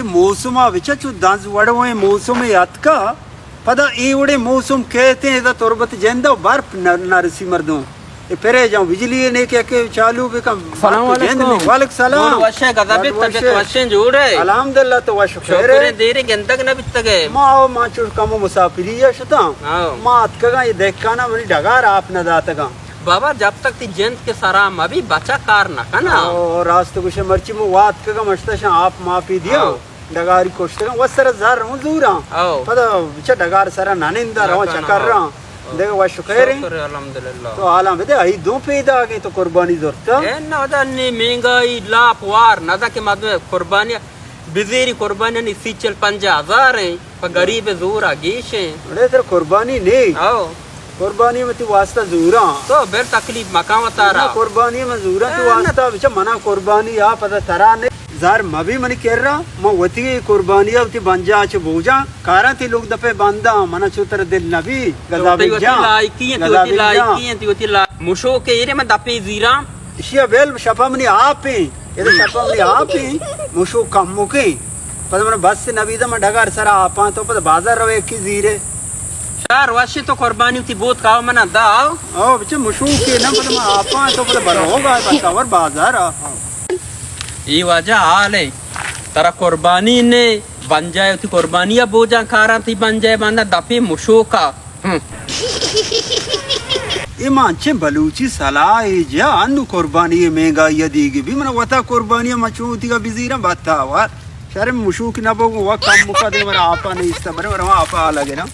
موسم ءَ بچا چو دنز وڑویں موسم ءَ اتکا، پدا اے وڑیں موسم کیت ایں، ادا تربت جند ءَ برپ نہ، نہ رسی مردم۔ اے پرے جاں بجلی نے کہ، کہ چالو بکن۔ سلام علیکم۔ جند نے۔ وعلیکم سلام۔ جوڑ وشے، گزا بیت، طبیعت وشے؟ وشیں، جوڑ ئے؟ الحمدللہ، تو وش خیر ئے؟ شکر ئے، دیرے گندگ نہ بیتگ ئے۔ ما، ما چو کم مسافری ءَ شتاں۔ ہاں۔ ما اتکگاں، اے دہکانا منی ڈگار آپ نہ داتگاں۔ بابا، جب تک تی جند کے سرا مبی، بچا کار نہ کنا۔ او، راست گوشے، مرچی مو وات کگا مشتا شاں آپ ماپی دیو۔ ہاں۔ ڈگاری کشتگاں، و سر زر ہوں زوراں۔ او۔ پدا چہ ڈگار سرا ننندا نہ رواں کنا، چکر ہاں۔ راں۔ او۔ دگہ وش خیر ایں۔ شکر الحمدللہ۔ تو حالاں بدے، آئی دو پیداگیں تو قربانی زرتا۔ اے نہ دا نی مہنگائی لاپ وار، نہ دا کہ مردم قربانی بزیری، قربانی نی سی چل پنجاہ ہزار ایں، پہ غریب زورا گیش ایں۔ اڑے ترا قربانی نے؟ او۔ قربانی من تی واسطہ زوراں۔ تو بل تکلیف مکن وتارا۔ نہ، قربانی من زوراں تی اے، نہ۔ واسطہ، بچا منا قربانی آ پدا ترا نے۔ زار مبی منی کرا، من وتی قربانی آ وتی بنجا چہ بوجاں، کاراں تی لوگ دپے بنداں، منا چو ترا دل نبی، گزا تو وتی بجاں۔ لائقی ایں، تو گزا وتی بجاں۔ لائقی ایں، تو وتی لا-، مشوک ایرے من دپے زیراں۔ اشیا بل شپا منی آپ ایں۔ ادا شپ ءَ منی آپ ایں، مشوک کموکیں۔ پدا من بس نبیدہ، من ڈگار سرا آپاں، تو پدا بازار روے یکی زیرے۔ شار وشی تو قربانی تی بوت کاو منا دا۔ او بچے مشوکے نہ، پدا من آپاں، تو پدا بروگا بس اور بازار آ۔ اے واجہ حال ایں، ترا قربانی نے، بنجائے تی قربانی ءَ بوجاں کاراں تی بنجائے بندہ دپی مشوکا۔ ہم۔ اے ما انچیں بلوچی سلاہ اے جا، انو قربانی اے مہنگائی ءَ دیگی بی، من وتا قربانی ءَ ما چو وتیگا بزیراں بتا وار۔ شرم مشوک نہ بو، وا کم مکا دے، مرا آپا نیست، برے مرا آپا آ لگے نا۔